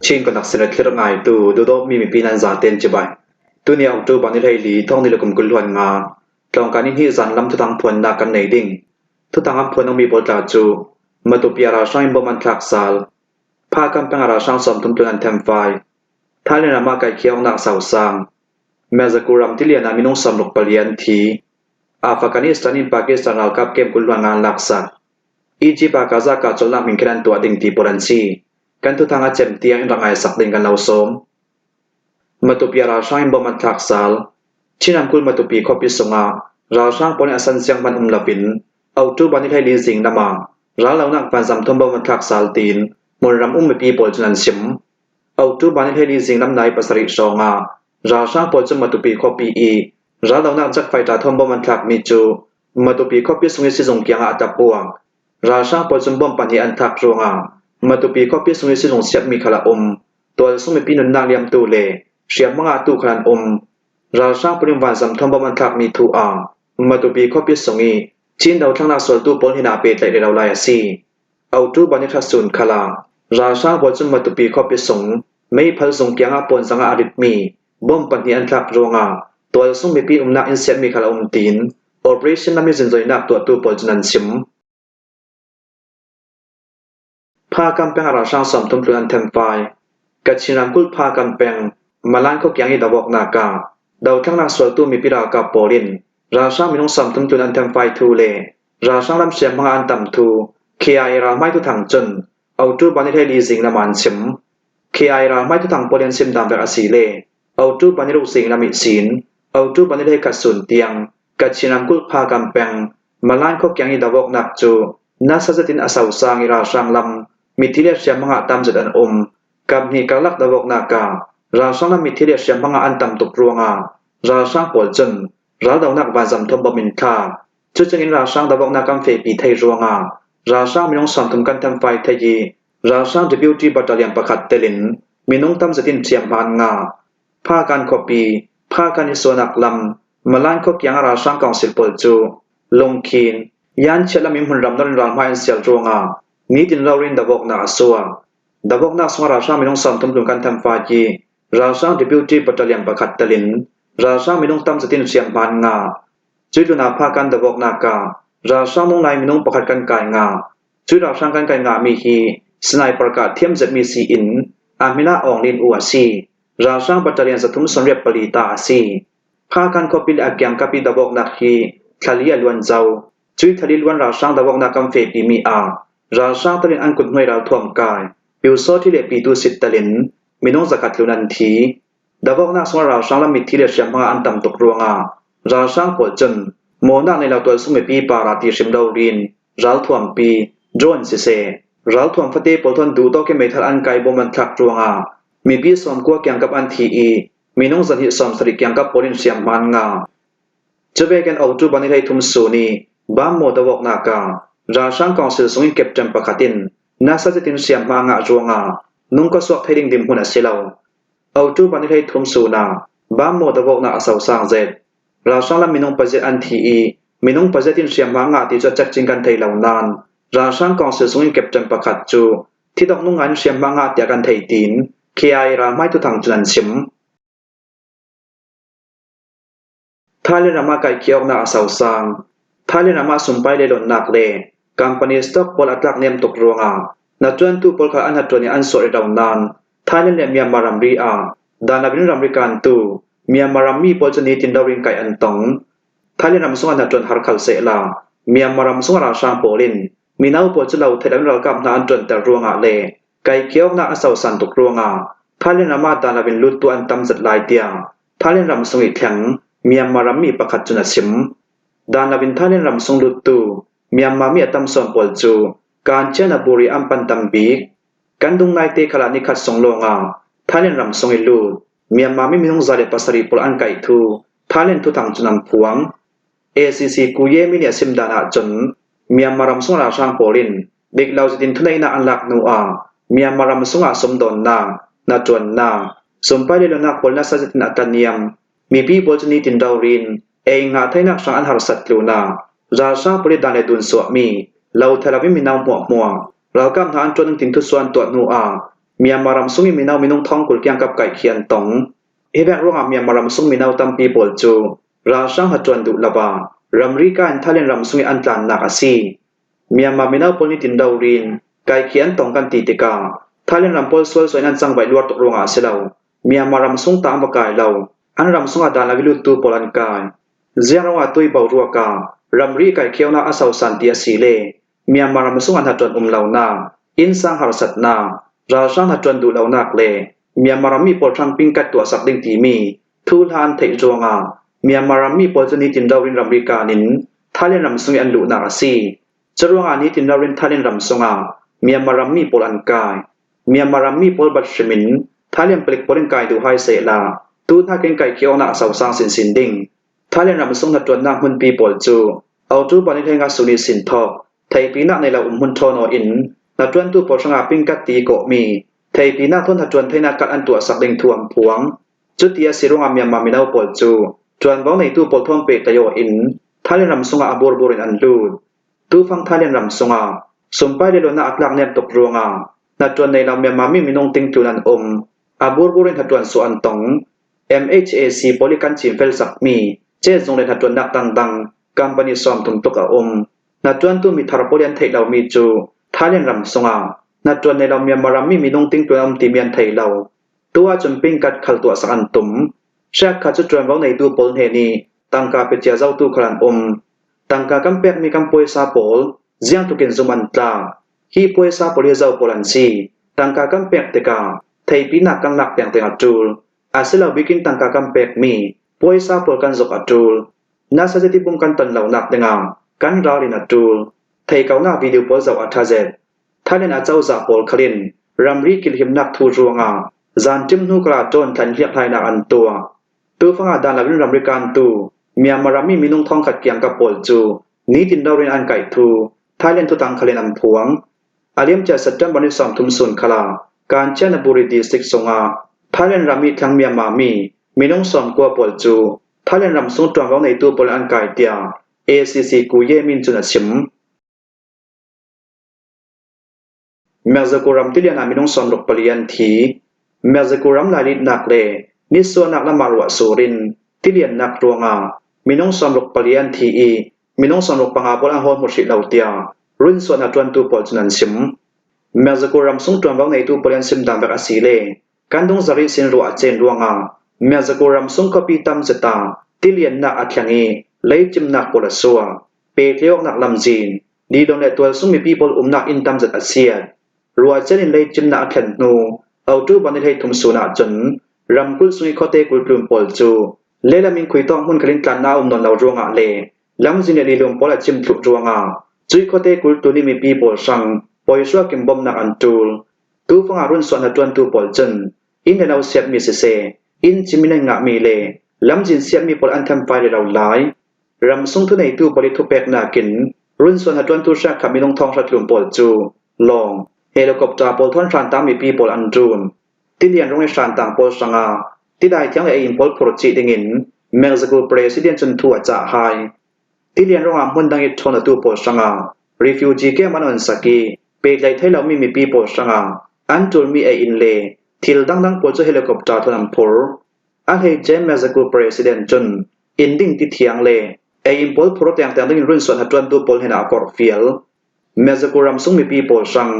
Chin kan sin thlir ngaitu duhdawtmi mipi nan zaten cibai. Tuni October ni 14 thong ni le kum 25 tlawngkan in hi zanlam thuthang phuannak kan nei ding. Thuthang an phuan mi pawl tla cu Matupi ralhrang in bom an thlak sal. Phakam peng ralhrang 30 tlun an themfai. Thailand ram ah kai khiangnak sausang. Miazakuram tilian ah minung 64 an thi. Afghanistan in Pakistan ralkap camp 25 an laksak. Egypt ah Gaza kahcawlnak min an tuah ding ti pawl an si. Kan thuthang a cem tiang in rak ngaisak ding kan lo sawm. Matupi ralhrang in bom an thlak sal. Chin ramkulh Matupi khuapi sungah ralhrang pawl nih a san siang hmanh um loin October ni 14 zing lam ah rallonak vanzam thum bom an thlak sal tiin hmunram um mipi pawl cun an chim. October ni 14 zing lam nai 7 hrawng ah ralhrang pawl cu Matupi khuapi i rallonak jet fighter thum bom an thlakmi cu Matupi khuapi sung i sizung kiang ah a tap uak. Ralhrang pawl cun bomb pahnih an thlak ruangah Matupi khuapi sung i sizung siapmi khal a um. Tualsung mipi nunnak liamtu le hriamhma ngahtu khal an um. Ralhrang pawl in vanzam thawng bomb an thlakmi thu ah Matupi khuapi sung i Chin dothlannak sualtu pawl hin aa pehtlaih rih lo lai a si. Autu Banithrasun khal ah ralhrang pawl cu Matupi khuapi sung meipal zung kiang ah puanzang ah a ritmi bomb pahnih an thlak ruangah tualsung mipi umnak inn siapmi khal a um tiin Operation lam i zinzoinak tuahtu pawl cun an chim. Phakam peng ah ralhrang 30 tlun an thenfai. Kachin ramkulh Phakam peng Malan khuakiang i dawawknak ah dothlannak sualtu mipi ralkap pawl in ralhrang minung 30 tlun an thenfai thu le ralhrang lam hriamhmang ah an tam thu KIA ralhmai tuthang cun October ni 14 zing lam ah an chim. KIA ralhmai tuthang pawl in an chim dan vek a si le October ni ruk zing lam i sin October ni 21 sun tiang Kachin ramkulh Phakam peng Malan khuakiang i dawawknak cu nasa zet in a sosang i ralhrang lam mithi le hriamhmang ah tamzet an um. Kaphnih karlak dawawknak ah ralhrang lam mithi le hriamhmang ah an tam tuk ruangah ralhrang pawl cun raldohnak vanzam thawm bom in thla. Cucung in ralhrang dawawknak kan fehpi thei ruangah ralhrang minung 30 kan thenfai thei i ralhrang deputy battalion pakhat tel in minung tamzet in hriamhma an ngah. Phakan khuapi, Phakan i suanak lam, Malan khuakiang ah ralhrang council pawl cu lungkhin, Yanchiat lam in hmunram nawn in ralhmai an sial ruangah nitin rorin dawawknak a suak. Dawawknak sungah ralhrang minung 30 tlung kan thanfai i ralhrang deputy battalion pakhat tel in ralhrang minung tam zatin hriamhma an ngah. Cui tlun ah Phakan dawawknak ah ralhrang nung lai minung pakhat kan kai ngah. Cui ralhrang kan kai ngahmi hi sniper kah thiam zetmi si in a min ah Aung Lin U a si. Ralhrang battalion 384 ta a si. Phakan khuapi le a kiangkap i dawawknak hi thlali a luan zau. Cui thlali luan ralhrang dawawknak kan fehpimi ah ralhrang tal in an kut hnuai ralthuam kai, pyusawṭhi le pitu sit tal in minung zakhat tlun an thi. Dawawknak sungah ralhrang lam mithi le hriamhmang ah an tam tuk ruangah ralhrang pawl cun mawnak nei lo tualsung mipi para ti hrim lo rin ralthuampi, drone siseh, ralthuam fate pawl thon duhtawk in meithal an kai bom an thlak ruangah mipi 90 kiangkap an thi i minung 270 kiangkap pawl in hriamhma an ngah. Cuvekin October ni 13 sun i Bammo dawawknak ah ralhrang council sung in captain pakhat in nasa zetin hriamhma ngah ruangah nungka suak thei ding dimhmun a si lo. October ni 13 sun ah Bammo dawawknak a sosang zet. Ralhrang lam minung pazit an thi i minung pazit in hriamhma ngah ti cu a cekcing kan thei lo nain ralhrang council sung in captain pakhat cu thidok nung in hriamhma ngah tiah kan thei tiin KIA ralhmai tuthang cun an chim. Thailand ram ah kai khiawknak a sosang. Thailand ram ah sumpai le lonnak le company stock pawl a tlak niam tuk ruangah na ṭuantu pawl kha an hnaṭuan i an sawh rih lo nain Thailand le Myanmar ramri ah danabin ramri kantu Myanmar rammi pawl cu nitin lorin kai an tong. Thailand ram sungah hnaṭuan har khal sehla Myanmar ram sungah ralhrang pawl in mino pawl cu lo thei lo in ralkap hna an ṭuanter ruangah le kai khiawknak a sosan tuk ruangah Thailand ram ah danabin luttu an tam zat lai tiah Thailand ram sung i thleng Myanmar rammi pakhat cun a chim. Dan lo in Thailand ram sung luttu Myanmar mi a tam sawn pawl cu Kanchanaburi an pan tam bik. Kan dung naite khal ah nikhat sung lawngah Thailand ram sung i lut Myanmar mi minung 107 pawl an kaih thu Thailand thuthang cun an phuang. ACC Kuyemi nih a sim dan ahcun Myanmar ram sung ralhrang pawl in dik lo zetin thuneinak an lak hnu ah Myanmar ram sungah sumdawnnak, hnaṭuannak, sumpai le lonak pawl nasa zetin a taniam. Mipi pawl cu nitin rorin ei nga theinak hrang an harsat tlunak, ralhrang pawl i dan le dun suahmi, lothal in mino hmuahhmuah, ralkap hna an ṭuan tin thusuan tuah hnu ah. Myanmar ram sung i mino minung 40,000 kiangkap kai khi an tong. Hi vek ruangah Myanmar ram sung mino tampi pawl cu ralhrang hna ṭuan duh lo ah ramri ka in Thailand ram sung i an tlannak a si. Myanmar mino pawl nih tinro rin kai khi an tong kan ti tikah Thailand ram pawl sual in an cangvaih luar tuk ruangah a si lo. Myanmar ram sung ta an va kai lo. An ram sungah dan lo i luttu pawl an kai. Ziang ruangah tui boruak ah ramri kai khionak a sosan ti a si le Myanmar ram sungah hna ṭuan um lonak, innsang harsatnak, ralhrang hna ṭuan duh lonak le Myanmar rammi pawl hrangping kat tuahsak ding timi thuhla an theih ruangah Myanmar rammi pawl cu nitin ro in ramri kaan in Thailand ram sung i an luhnak a si. Curuangah nitin ro in Thailand ram sungah Myanmar rammi pawl an kai. Myanmar rammi pawl bat hrim in Thailand palik pawl in kai duh hai sehla tu hnakin kai khiawnak a sosang sinsin ding. Thailand ram sung hnaṭuannak hmunpi pawl cu Autu Panihleng ah suni sinthawk, theipinak nei lo um hmun ṭhawnaw in hnaṭuantu pawl hrangah pingkat ti kawhmi theipinak thawn hnaṭuan theinak kat an tuahsak ding thu an phuang. Cuti a si ruangah Myanmar mino pawl cu ṭuanvo neitu pawl thawn pehtlaih in Thailand ram sungah a burbur in an lut. Tufang Thailand ram sungah sumpai le luannak a tlakniam tuk ruangah hnaṭuan nei lo Myanmar mi minung tingtlun an um. A burbur in hnaṭuan sawh an tong. MHAC pawl i kan chimfel sakmi cehzung le hnaṭuannak dangdang company 30 tluk a um. Hnaṭuantu mithar pawl i an theih lomi cu Thailand ram sungah hnaṭuan nei lo Myanmar rammi minung tingtlun an um timi an thei lo. Tu ahcun pingkat khal tuahsak an tum. Hriakkha cu ṭuanvo neitu pawl hne nih tangka pe cia zotu khal an um. Tangka kan pekmi kan puaisa pawl ziang tluk in zum an tla. Hi puaisa pawl hi zo pawl an si. Tangka kan pek tikah theipinak kan lak peng tiang a ṭul. Asilo bikin tangka kan pekmi puaisa pawl kan zuk a ṭul. Nasa zeitipum kan ton lonak dingah kan ralrin a ṭul. Thei konak video pawl zoh a ṭha zet. Thailand acozah pawl khalin ramri kilhimnak thu ruangah zanṭim hnu kala ṭawn thlan hliakhlainak an tuah. Tufang ah dan loin ramri kantu Myanmar rammi minung thongkhat kiangkap pawl cu nitin raurin an kaih thu Thailand thutang khalin an phuang. A liamcia September ni 30 sun khala Kanchanaburi district zongah Thailand ram i thlang Myanmar mi minung 90 pawl cu Thailand ram sung ṭuanvo neitu pawl an kai tiah ACC Ku Ye Min cun a chim. Mexico ram tilian ah minung 64 an thi. Mexico ram lailitnak le nitsuahnak lam ah ruahsur in tiliannak ruangah minung 64 an thi i minung 65 pawl an hawl hmu hrih lo tiah runsuahnak ṭuantu pawl cun an chim. Mexico ram sung ṭuanvo ngeitu pawl an sim dan bak a si le kan dungzarih sin ruah a cen ruangah Mexico ram sung khuapi tam zet ah tiliannak a thleng i leicimnak pawl a suak. Pehtliawknak lamzin Didon le tualsung mipi pawl umnak inn tam zat a siat. Rualcen in leicimnak a thlen hnu Autu ban i 33 sun ahcun ramkulh sung i khuate kultlun pawl cu lehlam in khuitawk hmun khalin tlannak a um nawn lo ruangah le lamzin le lilum pawl a cim tluk ruangah cui khuate kultlun i mipi pawl hrang poisua kim bawmhnak an ṭul. Tufang ah runsuah hna ṭuantu pawl cun inn le lo siapmi siseh, inn cim in an ngahmi le lamzin siapmi pawl an thenfai rih lo lai. Ramsung thuneitu pawl i thupeknak in runsuan a ṭuantu hriangkha minung thong hratlum pawl cu lawng, helicopter pawl thawn hrantang mipi pawl an run. Tilian rung i hrantang pawl hrangah tidai thiang le ei-inn pawl phur chih dingin Mexico President cun thu a cah hai. Tilian ruangah hmundang i ṭhawn atu pawl hrangah refugee camp an on sak i pehtlaih thei lomi mipi pawl hrangah an ṭulmi ei-inn le thil dangdang pawl cu helicopter thawn an phur. A hleice Mexico President cun inn ding ti thiang le ei-inn pawl phur tiangtiang dingin runsuan ha ṭuantu pawl hnenah a korh fial. Mexico ram sung mipi pawl hrang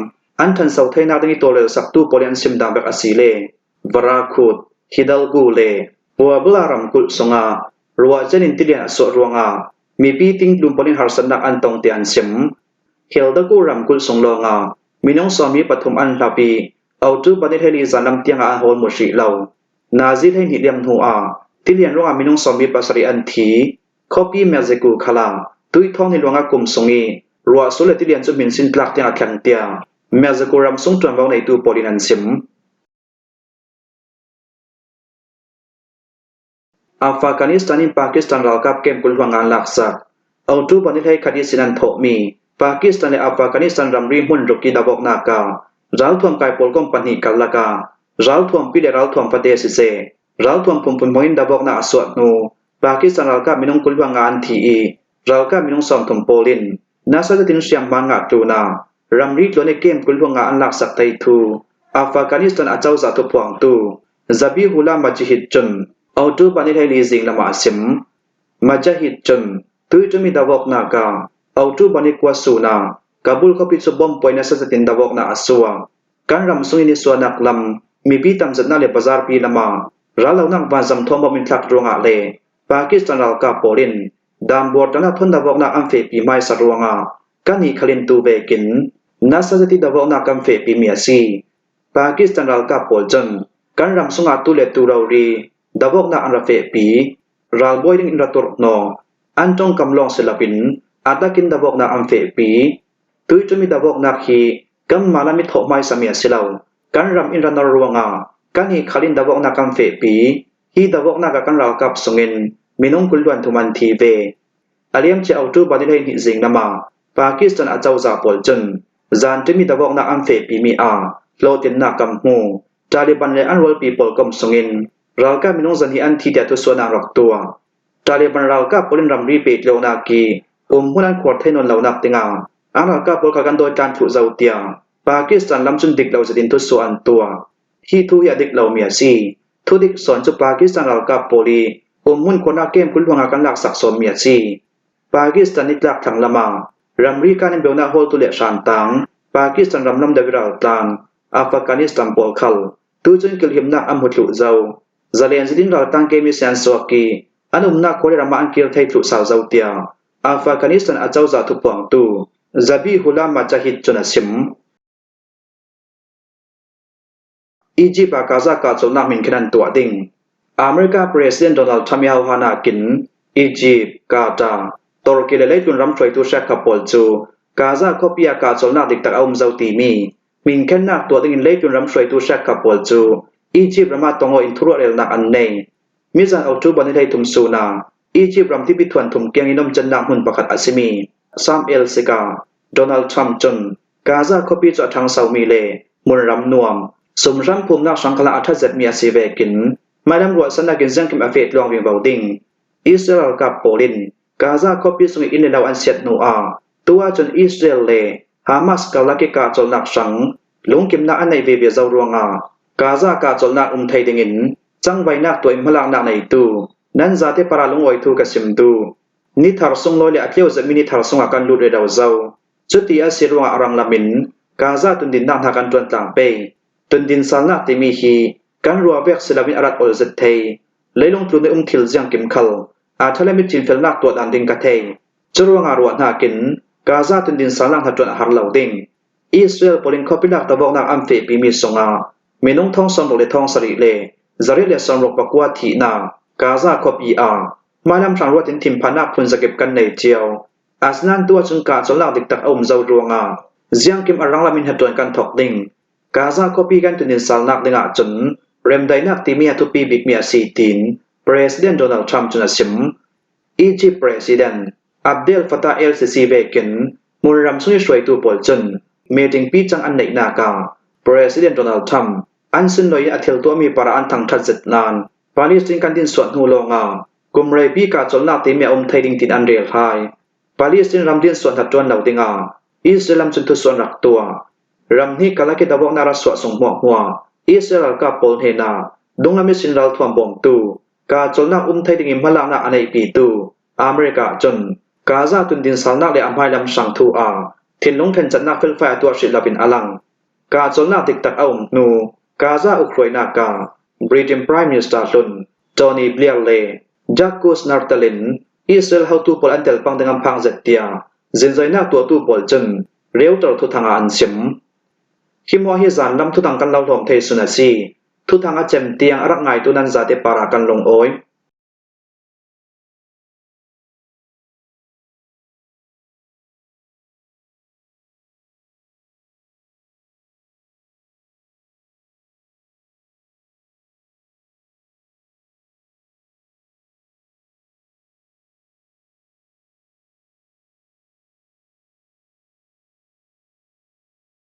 an ṭhanso theinak ding i tawlrel saktu pawl i an sim dang bik a si le Varakhut, Hidalgo le Puebla ramkulh sungah ruahchan in tilian a sawh ruangah mipi tingtlum pawl in harsatnak an tong tiah an chim. Hidalgo ramkulh sung lawngah minung 13 an hlap i Autu Paniheli zanlam tiangah an hawl mu hrih lo. Nazi 12 liam hnu ah tilian ruangah minung 17 an thi. Khuapi Mexico khal ah tuithawng ni luangah kum sung i ruahsur le tilian cu hminsin tlak tiang a thleng tiah Mexico ram sung ṭuanvo neitu pawl in an chim. Afghanistan in Pakistan ralkap camp 20 hluang an laksak. Autu ban i 11 i sin an thawhmi Pakistan le Afghanistan ramri hmun ruk i dohawknak ah ralthuam kai pawl kong pahnih karlak ah ralthuam pi le ralthuam fate siseh ralthuam phunphun hmang in dohawknak a suah hnu Pakistan ralkap minung 20 hluang an thi i ralkap minung 30 pawl in nasa zetin hriamhman ngah tlun ah ramri tluan i camp 20 hluang an laksak thei thu. Afghanistan acozah thuphuangtu Zabihullah Mujahid cun October ni 14 zinglam ah a sim. Mujahid cun tuiṭumi dawawknak ah October ni kuasun ah Kabul khuapi cu bomb puai nasa zet in dawawknak a suak. Kan ram sung i nisuahnak lam, mipi tamzetnak le bazarpi lam ah rallonak vanzam thawng in thlak ruangah le Pakistan ralkap pawl in Dambuar tangah thawndawawknak an fehpi hmaisa ruangah kan i khalin tu vekin nasa zet i dawawknak kan fehpimi a si. Pakistan ralkap pawl cun kan ram sungah tu le tu rori dawawknak an ra fehpi, ralbawi ding in ra turhnaw, an tongkam lawng si loin a takin dawawknak an fehpi. Tuiṭumi dawawknak hi kanmah lam i thawh hmaisami a si lo. Kan ram in ra nor ruangah kan i khal in dawawknak kan fehpi. Hi dawawknak ah kan ralkap sungin minung 23 an thi ve. A liamcia October ni 12 zinglam ah Pakistan acozah pawl cun zanṭim i dawawknak an fehpimi ah hlawhtlinnak kan hmu. Taliban le an rualpi pawl kom sungin ralkap minung zan hi an thi tiah thusuahnak rak tuah. Taliban ralkap pawl in ramri pehtlaihnak i umhmun an khuar thai nawn lonak dingah an ralkap pawl kha kan dawitlan thluh zau tiah Pakistan lam cun dik lo zet in thusuah an tuah. Hi thu hi a dik lomi a si. Thudik sawn cu Pakistan ralkap pawl i umhmun khuarnak camp 20 ah kan laksak sawmmi a si. Pakistan nitlak thlang ah ramri kan in beunak hawltu le hrantang Pakistan ram lam deuh i raltlan Afghanistan pawl khal tucun kilhimnak an hmu thluh zau. Zalen zidin raltang kemi sian suak i an umnak khua le ram ah an kir thei thluh sau zau tiah Afghanistan acozah thupuangtu Zabihullah Mujahid cun a chim. Egypt ah Gaza kahdohnak min khin an tuah ding. America President Donald Trump i hauha nakin Egypt, Qatar, Turkey le leitlun ram hruaitu hriatkap pawl cu Gaza khuapi ah kahdohnak diktak a um zau timi minkhennak tuah dingin leitlun ram hruaitu hriatkap pawl cu Egypt ram ah tongaw in thuruahrelnak an nei. Mizan October ni 13 sun ah Egypt ram tipi thuanthum kiang in umcannak hmun pakhat a simi Sharm el-Sheikh ah Donald Trump cun Gaza khuapi cu a ṭhangsomi le hmunram nuam, sumhram phumnak hrangkhala a ṭhatzetmi a si vekin hmailam ruahsannak in ziangkim a feh tluang vingvo ding. Israel ralkap pawl in Gaza khuapi sung i inn le lo an siat hnu ah tu ahcun Israel le Hamas karlak i kahcawlnak hrang lungkimnak an neih veve zo ruangah Gaza kahcawlnak um thei dingin cangvainak tuah in hmalaknak neitu nan zate para lungawi thu ka sim duh. Nithar sunglawi le a tleu zetmi nithar sungah kan lut rero zo. Cuti a si ruangah a rang lam in Gaza tundinnak hna kan ṭuan tlang pei. Tundin salnak timi hi kan ruah vek si loin a rat ol zet thei. Leilung tlun i um thil ziangkim khal aa ṭha le mit cinfelnak tuah dan ding ka thei. Cu ruangah ruah hnakin Gaza tundin salnak hna ṭuan a har lo ding. Israel pawl in khuapi lak tawawknak an fehpimi sungah minung thong 60 le thong 7 le zariat le 69 thihnak Gaza khuapi ah hmailam hrang ruat in thinphannak phun zakip kan nei cio. Asinain tu ahcun kahcawlnak diktak a um zau ruangah ziangkim a ranglam in hnaṭuan kan thawk ding. Gaza khuapi kan tunin salnak ding ahcun remdaihnak timi a thupi bikmi a si tiin President Donald Trump cun a chim. Egypt President Abdel Fattah el-Sisi vekin hmunram chung i hruaitu pawl cun meeting pi cang an neihnak ah President Donald Trump an sunlawi in a thil tuahmi para an thangṭhat zet nain Palestine kan din suah hnu lawngah Kum reipi kahcawlnak timi a um thai ding tiin an rel hai. Palestine ram riansuan hna ṭuan lo dingah Israel lam cun thusuan rak tuah. Ram hnih karlak i dawawknak rak suah sung hmuahhmuah Israel ralkap pawl hnenah dunglam i sin ralthuam bawmtu, kahcawlnak um thai ding i hmalaknak a neihpitu America cun Gaza tundin salnak le a hmailam hrangthu ah thinlung thencannak felfai a tuah hrih lo in a lang. Kahcawlnak diktak a um hnu Gaza ukhruainak ah Britain Prime Minister hlun Tony Blair le Jack Kushner tel in Israel hotu pawl an tel pang ding an phang zet tiah zinzoinak tuahtu pawl cun Reuter thuthang ah an chim. Hi maw hi zanlam thuthang kan lo hlawm thei sun a si. Thuthang a cem tiang a rak ngaitu nan zate par ah kan lungawi.